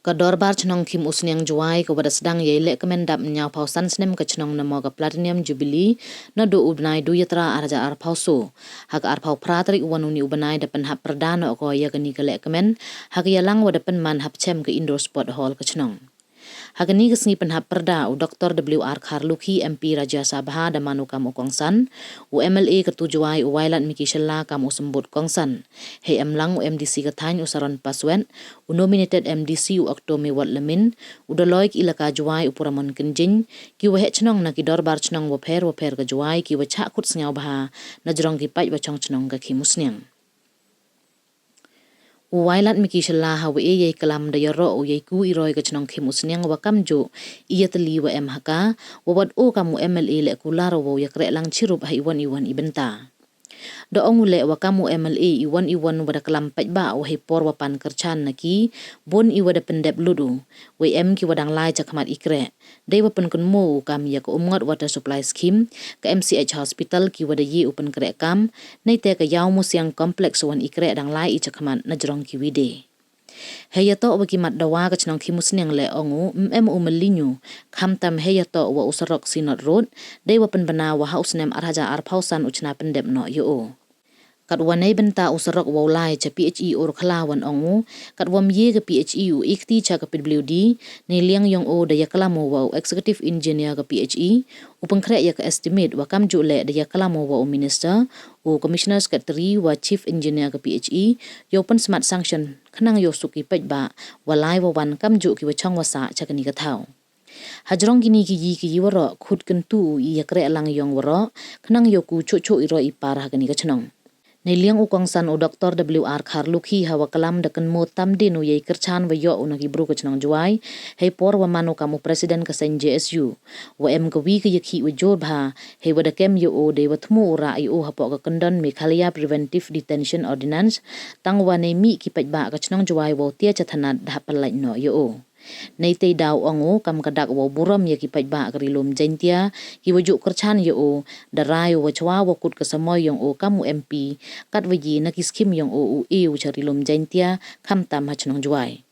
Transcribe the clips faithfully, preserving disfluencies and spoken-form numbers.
Ka Dorbar Chnong Khim U Sniang Jowai ka wa da sdang yei lehkmen dap ñiawphaw san snem ka chnong namo ka Platinum Jubilee, nadooh u bnai Duitara arhajar arphaw so. Ha ka arphaw phra tarik wan uni u bnai da pynhap pyrda noh ko ya kani ka lehkmen, ha ka yalang wa da pynman hapchem ka Indoor Sport Hall ka chnong. Ha kani ka sngi pynhap pyrda u Doktor W R Kharlukhi, M P Rajya Sabha, da man u kam u kongsan, u M L A ka tu Jowai u Wailadmiki Shylla kam u symbud kongsan. Hei em lang u M D C ka thaiñ u Saron Paswet, u nominated M D C u Okto Mewat Lamin, u Daloi ki Elaka Jowai u Puramon Kynjing, ki waheh chnong na ki dorbar chnong wapher wapher ka Jowai ki wa chah khut sniawbha na jrong ki paid wa chong chnong ka Khim U Sniang. U Wailadmiki Shylla ha wa e yei klam da yaroh u yei ku i roi ka chnong Khim U Sniang wa kamjooh i yatylli wa em ha ka, wa wat o kam u M L A leh kular wow yakreh lang chirup ha iwon iwon i bynta. Da ong u leh wa kam u M L A iwon iwon wa da klam paidbah u hei por wa pan kyrchan na ki, bun i wa da pyndep lut u, wei em ki wa dang lai chakhmat i kreh. Dei wa pynkynmaw u kam ya ka Umngot Water Supply Scheme, ka M C H Hospital ki wa da ye u pynkreh kam, neite ka Iawmusiang Complex wan i kreh dang lai i chakhmat na jrong ki wi de. Hei yatoh wa ki mat dawa ka chnong Khim U Sniang leh ong u, em em u maliñ u, khamtam hei yatoh wa u sarok Synod Road, dei wa pynbna wa ha u snem arhajar arphaw san u chna pyndep noh ya o. Kat wa nei bynta u sarok wow lai cha P H E Urkhla wan ong u, kat wa ym ye ka P H E u ikti cha ka P W D, nei liang yong o da yaklam u wa u Executive Engineer ka P H E, u pynkhreh ya ka estimate wa kamjooh leh da yaklam u wa u Minister, u Commissioner Secretary wa Chief Engineer ka P H E, yow pynsmat sanction khnang yow suk ki paidbah wa lai wa wan kamjooh ki wa chong wa sah cha kani ka thaw. Hajrong kini ki yi ki yi waroh, khut kyntu u i yakreh lang yong waroh, khnang yow ku choh choh i roi i par ha kani ka chnong. Nei liang u kongsan u Doktor W R Kharlukhi ha wa klam da kynmaw tam din u yei kyrchan wa yoh u na ki bru ka chnong Jowai, hei por wa man u kam u President ka seng J S U. Wa em ka wi ka yakhih wa jur bha, hei wa da kem ya o dei wa thmu u rah ya o hapoh ka kyndon Meghalaya Preventive Detention Ordinance, tang wa nei mih ki paidbah ka chnong Jowai wow tia cha thanat da hap pynlait noh ya o. Neitei daw ong u kam ka dak wow burom ya ki paidbah ka Ri-loom Jaiñtia, ki wa jooh kyrchan ya o, da rai u wa chwa wa kut ka samoi yong o kam u M P, kat wa ye na ki scheme yong o u e u cha Ri-loom Jaiñtia, khamtam ha chnong Jowai.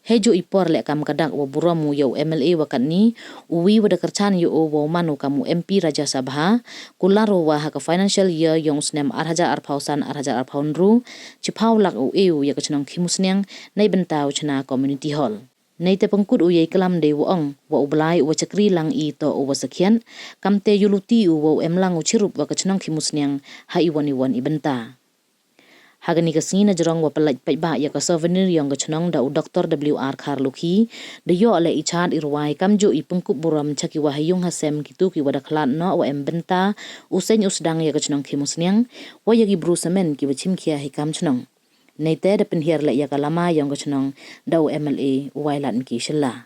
Hei jooh i por leh kam ka dak wa burom u ya u M L A wa katni, u wi wa da kyrchan ya o wow man u kam u M P Rajya Sabha, kular u wa ha ka financial year yong u snem arhajar arphaw san arhajar arphaw ynru, chiphaw lak u e u ya ka chnong Khim U Sniang, nei bynta u chna community hall. Neite pynkut u yei klam dei wa ong, wa u Blai u wa chakri lang i toh u wa sakhiat, kamte yow luti u wow em lang u chirup wa ka chnong Khim U Sniang, ha iwon iwon i bynta. Ha kani ka sngi na jrong wa pynlait paidbah ya ka souvenir yong ka chnong da u Doktor W R Kharlukhi, da yoh leh i chad i rwai kamjooh i pynkup burom cha ki wa ha yung ha sem kitu ki wa da khlad noh wa em bynta, u seng u sdang ya ka chnong Khim U Sniang, wa ya ki bru samen ki wa chimkhia hei kam chnong. Neite da pynhiar leh ya ka lama yong ka chnong da u M L A u Wailadmiki Shylla.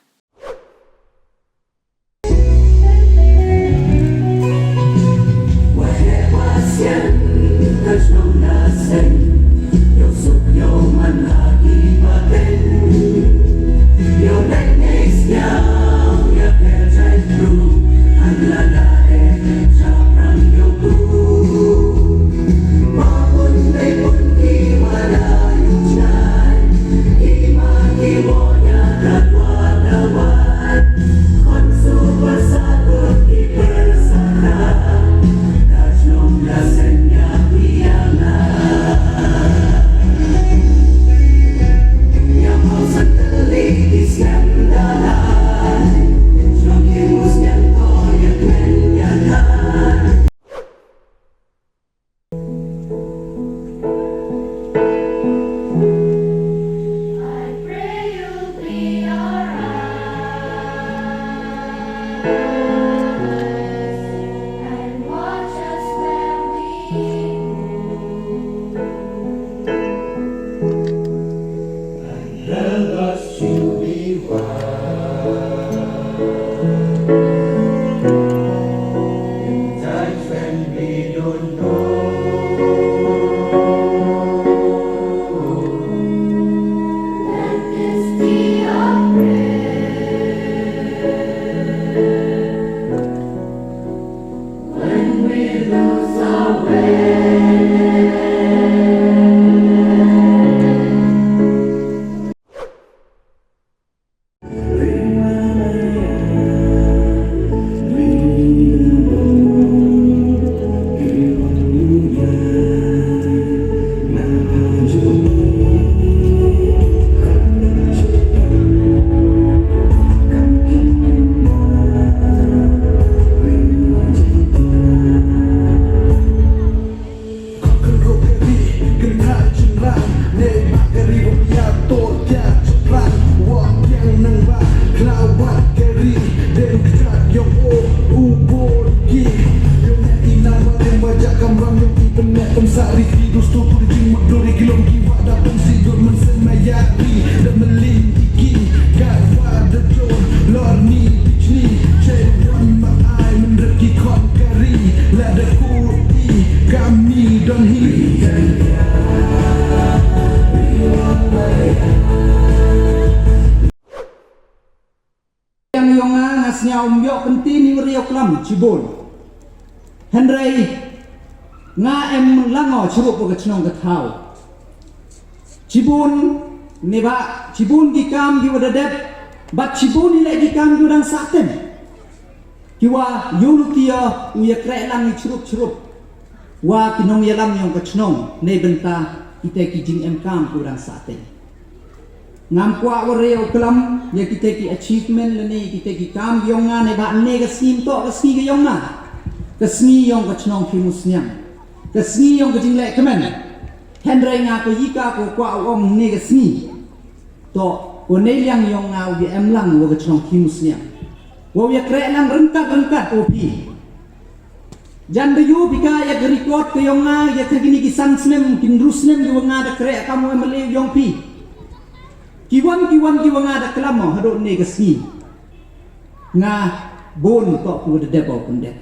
Da mylin iki, kat wa da jon, lor ni bichni, che wan ma ai, mynrep ki khon kari, la da ku i, kami don hi. Yang yong nga, nga sñiaw ym yoh pynti ni wa riaw klam, chibun. Hynrei, nga em lango chirup wa ka chnong ka thaw. Chibun, ne ba, chibun ki kam ki wa da dep, bad chibun i le ki kam ki wa dang sah tem. Ki wa yoh luti ya, u ya kreh lang i chirup chirup. Wa ki nongyalam yong ka chnong, ne bynta, kite ki jingem kam ki wa dang sah tem. Ngam kwah wa riaw klam, ya kite ki achievement lane kite ki kam yong nga ne ba ne ka sngi ym toh ka sngi ka yong nga. Ka sngi yong ka chnong Khimusniang. Ka sngi yong ka jingleh kmen. Hynrei nga ka yika ko kwah u ong ne ka sngi. Toh, ko ne liang yong nga u ya em lang wa ka chnong Khimusniang. Wa u ya kreh lang ryngkat ryngkat o phi. Jan da yoh phi ka ya ka record ka yong nga, ya ka kini ki san snem, ki ynru snem ki wa nga da kreh kam u M L A yong phi. Ki wan, ki wan, ki wa nga da klam o, hadooh ne ka sngi. Nga bun toh ki wa da dep o pyndep.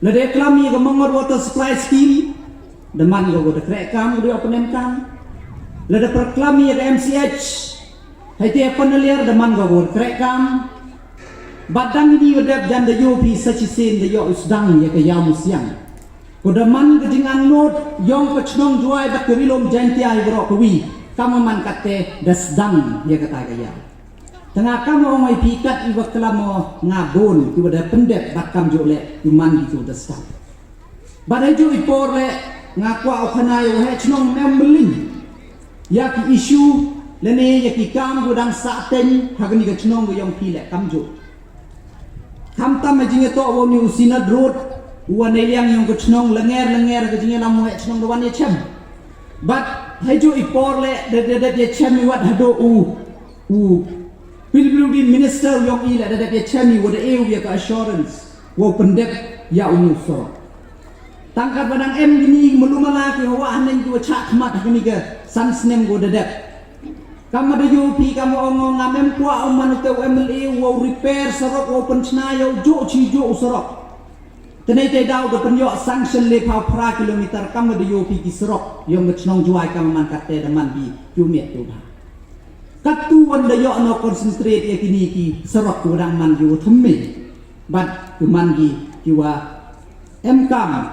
Lada klam ya ka Mongor Water Supply Scheme, da man ko wa da kreh kam, da yoh pyndep kam. Lada pyrklam ya ka M C H, Hei te Panaliar da man ko wa da kreh kam. Bad dang ini wa dep jan da yoh phi sa chisien da yoh u sdang ya ka Yaw Musiang. Ko da man ka jingangnud yong ka chnong Jowai bad ka Ri-loom Jaiñtia hi waroh kawi. Kam wa man katte da sdang ya kata ka yaw. Tang nga kam wa ong i phi kat i wa klam o nga bun ki wa da pyndep bad kamjooh le ki man ki tu da sdang. Bad hajooh i por le, nga kwah u khana ya u waheh chnong ym em mylliñ ya ki issue, lane ya ki kam wa dang sah teng, ha kani ka chnong ka yong phi le kamjooh. Khamtam ha jingyatoh wa u ni u Synod Road, u wa ne liang yong ka chnong langer langer ka jingyalam u waheh chnong da wan yachem. Bad hajooh i por le, da, da, da yachem i wat hadooh u U P W D minister u yong i le da dep ya chem i wa da e u ya ka assurance wow pyndep ya u ni u surok. Tang kat wa dang em kini malu mala ki hawa haneng ki wa chah khmat ha kini ka san snem ko da dep. Kam wa da yoo phi kam wa ong o ngam em kwah u man u te u M L A wow repair surok wow pynchna ya u jooh chi jooh u surok. Tene te daw da pynyoh sanction le phaw phra kilometer kam wa da yoo phi ki surok yong ka chnong Jowai kam wa man kat te da man bi ki u miat ki u bha. Katu wan da yoh no concentrate ya kini ki surok ki wa dang man ki wa thymme. Bad ki man ki ki wa em kam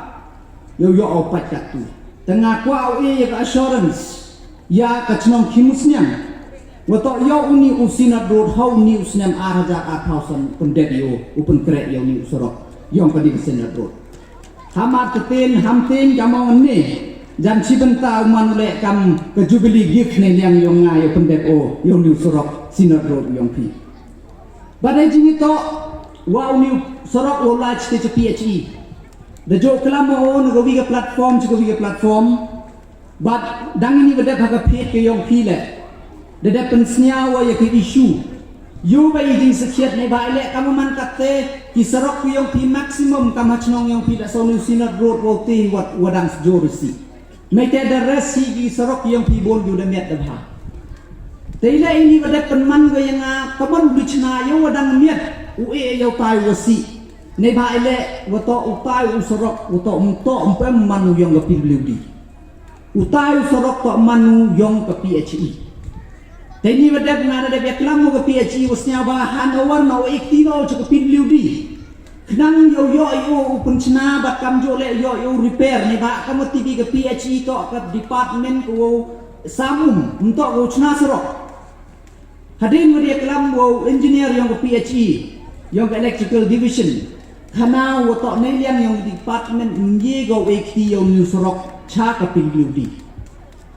yow yoh o pat katu. Te nga kwah o e ya ka assurance ya ka chnong Khimusniang. Wa toh yow u ni u Synod Road ha u ni u snem ar hajar ar phaw san pyndep yow u pynkreh yow ni u surok yong ka ni ka Synod Road. Hamar ktien, hamtien, kam ong ne. Jan chi bynta u man u leh kam ka Jubilee gift ne liang yong nga yow pyndep o, yow ni u surok, Synod Road yong phi. Bad hei jingitoh, wa u ni u surok wow lai chite cha P H E. Da jooh klam o, na ka wi ka platform, cha ka wi ka platform. Bad dang ini wa dep ha ka page ka yong phi le. Da dep pynsñiaw wa ya ki issue. Yow wa i jingsakhiat ne ba i le kam wa man katte ki surok ki yong phi maximum kam ha chnong yong phi le sa u ni u Synod Road wow te wa, wa dang sjoor i si. Mei te da rest hi ki surok ki yong phi bun yow da miat da bha. Te i le ini wa dep pynman ko ya nga kam wa u di chna yow wa dang miat u e yow tai wa si. Ne ba i le wa toh u tai u surok, wa toh um toh um pem man u yong ka P W D. U tai u surok toh man u yong ka P H E. Te ini wa dep nga da dep ya klam u ka P H E wa sñiaw ba handover no u ekti no cha ka P W D. Khnang yow yoh i o u pynchna bad kamjooh le yoh i o u repair ne ba kam wa ti bi ka P H E toh ka department ko wow sam um, um toh ko wow chna surok. Hadien wa da ya klam wa u engineer yong ka P H E, yong ka electrical division, khana wa toh ne liang yong ka department ngi ko ekti yow ni u surok cha ka P W D.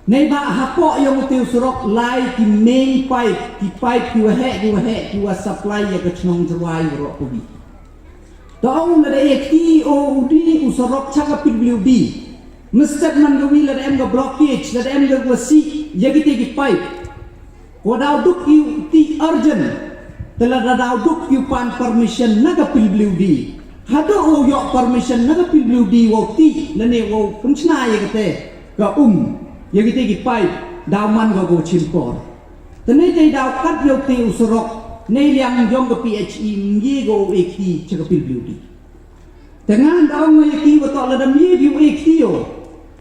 Nei ba hapoh yong u te u surok lai ki main pipe, ki pipe ki wa heh, ki wa heh, ki wa supply ya ka chnong Jowai waroh kawi. Toh u la da e ki o u di u surok cha ka P W D. Mestep man ka wi la da em ka blockage, la da em ka wa si, ya ki te ki pipe. Wa daw duk ki ti urgent. Te la da daw duk ki pan permission na ka P W D. Hadooh u yoh permission na ka P W D wow ti, la ne wow pynchna ya ka te, ka um, ya ki te ki pipe. Daw man ko ko chimpor. Te nei te daw kat yow te u surok, nei liang yong ka P H E ngi ko u ekti cha ka P W D. Te nga da ong nga ya ki wa toh lada mi phi u ekti yo.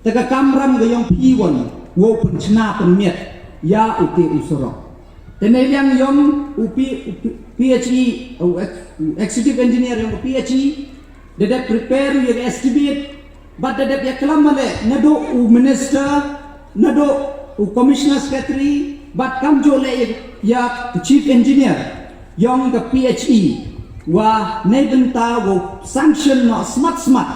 Te ka kamram ka yong phi wan, wow pynchna pynmiat ya u te u surok. Te nei liang yong u P-, u P-, P H E, u ex-, u executive engineer yong u P H E, da dep prepare u ya ka estimate, bad da dep ya klam male, nadooh u minister, nadooh u commissioner secretary, bad kamjooh le ya, ya chief engineer yong ka P H E, wa nei bynta wow sanction noh smat smat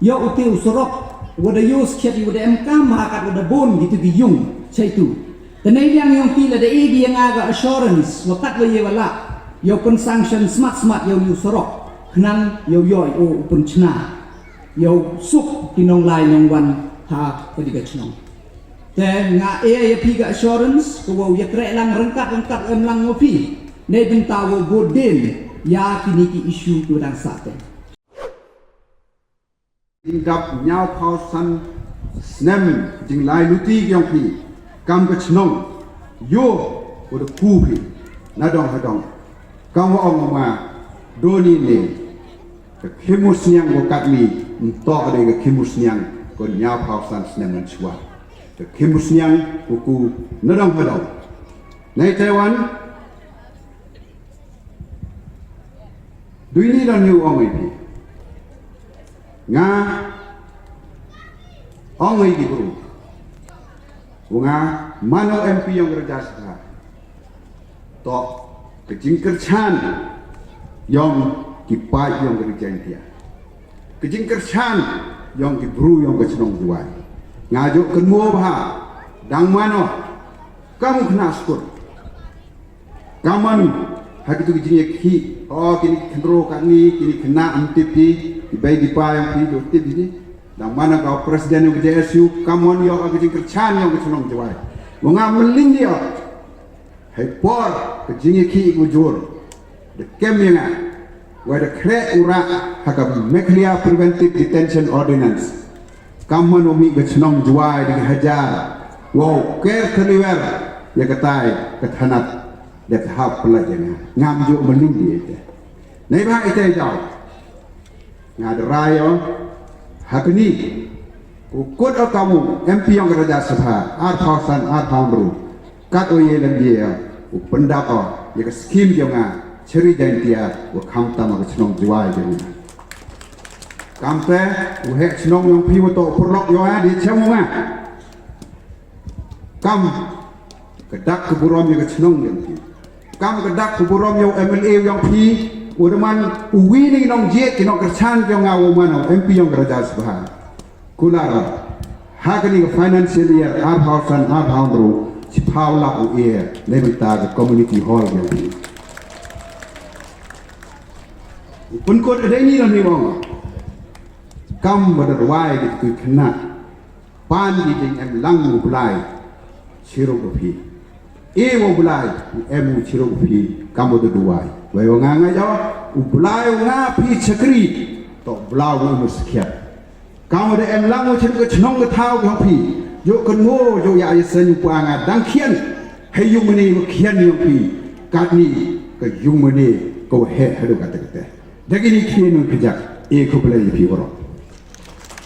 yow u te u surok, wa da yoh skhiat, wa da em kam ha kat wa da bun kitu ki yung chaitu. Te nei liang yong phi lada e ki ya nga ka assurance, wa kat wa ye wa lah, yow pynsanction smat smat yow u surok, khnang yow yoh u pynchna, yow suk ki nonglai nongwan ha ka di ka chnong. Te nga e ya phi ka assurance, ka wow ya kreh lang ryngkat ryngkat em lang wa phi, nei bynta wow bud din ya kini ki issue ki wa dang sah te. Dap ñiaw phaw san snem jinglai luti yong phi kam ka chnong, yow u da ku phi nadong hadong. Kam wa ong ma doni ne, ka khimu sniang ko kat ni, nto de ka khimu sniang ko ñiaw phaw san snem ngan chwa. Ka khimu sniang ko ku nadong hadong. Nei Taiwan, dui ni don yu ong i phi. Nga ong i ki bru. Wa nga mano M P yong ka Rajya Sabha. Toh ka jingkyrchan yong ki paid yong ka Ri Jaintia. Ka jingkyrchan yong ki bru yong ka chnong Jowai. Nga jooh kynmaw bha, dang mano, kam u khynnah skul. Kamon, ha kitu ki jingyakhih, o, kini ki khynroo katni, kini ki khynnah ym tip ki, ki bei ki pa yong ki, jooh tip ki. Dang mano ka president yong ka J S U, kamon yoh ka jingkyrchan yong ka chnong Jowai. Wa nga mling yoh. Hei por ka jingyakhih ka jur, da kem ya nga, wa da khreh u rah ha ka Meghalaya Preventive Detention Ordinance. Kamon u mih ka chnong Jowai da ki hajar, wow ker taliwer ya katai ka thanat, da ka hap pynlait ya nga. Ngam jooh mling di ite. Nei bha ite jaw. Nga da rai yoh, ha kani, u kut o kam u M P yong ka Rajya Sabha, ar phaw san, ar phaw ynru, kat o ye lem ye yoh, u pyndap o ya ka scheme yong nga cha Ri Jaintia, wa khamtam ka chnong Jowai yong nga. Kamte, u heh chnong yong phi wa toh pyrlok yoh, di chem u nga. Kam ka dak ka burom ya ka chnong yong phi. Kam ka dak ka burom ya u M L A yong phi. U da man u wi ni nongjied ki nongkyrchan yong nga, u man u M P yong ka Rajya Sabha. Kular ha kani ka financial year ar phaw san ar phaw ynru, chiphaw lak u e, nei bynta ka community hall yong phi. U pynkut a dei ni la ni ong. Kam wa da rwai di ki khynnah. Pan ki jingem lang u Blai chirup u phi. E wa u Blai em u chirup u phi, kam u da duwai. Wei wa nga nga yoh, u Blai wa nga phi chakri, toh Blai wa em u skhiat. Kam u da em lang u chirup ka chnong ka thaw ka phi. Yoh kynmo, yoh ya ya sen u pa nga dang khian. Hei yung mane wa khian yong phi. Katni ka yung mane ka wa heh hadooh katte katte. Da kini khian u khajak, e khublei ya phi waroh.